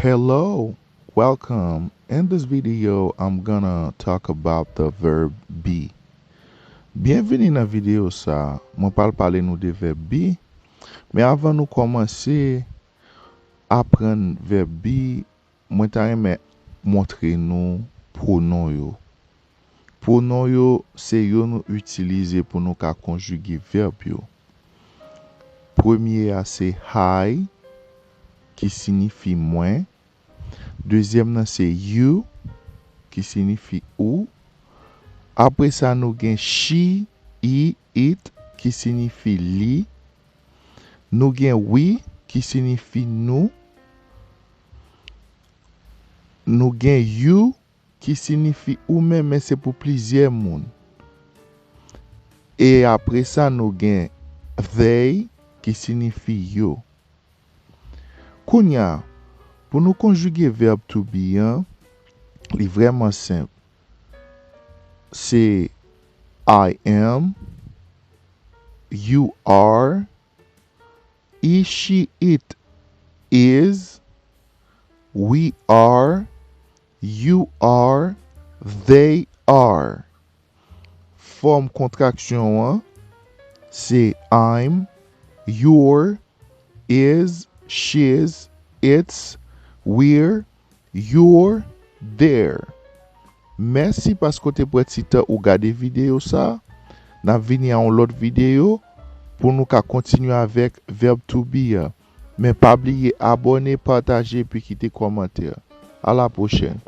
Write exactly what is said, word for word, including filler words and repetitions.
Hello, welcome. In this video, I'm gonna talk about the verb be. Byenvini nan videyo sa a. Mwen pral pale nou de vèb be. Men avan nou kòmanse aprann vèb be, mwen ta renmen montre nou pwonon yo. Pwonon yo, se yo nou itilize pou nou ka konjige vèb yo. Premye a se I, ki siyifi mwen. Dezyèm nan se you, ki siyifi ou. Apre sa, nou gen she, he, it, ki siyifi li. Nou gen we, ki siyifi nou. Nou gen you, ki siyifi ou menm, men se pou plizyè moun. E apre sa, nou gen they, ki siyifi yo. Kounye a, pou nou konjige vèb to be an, li vrèman senp. Se I am, you are, he, she, it is, we are, you are, they are. Fòm kontraksyon an se I'm, you're, is, she's, it's, we're, you're, they're. Mèsi paske w te pran ti tan ou gade videyo sa a. N ap vini a yon lòt videyo pou nou ka kontinye avèk vèb to be a. Men pa bliye abòne, pataje epi kite kòmantè. A la pwochèn.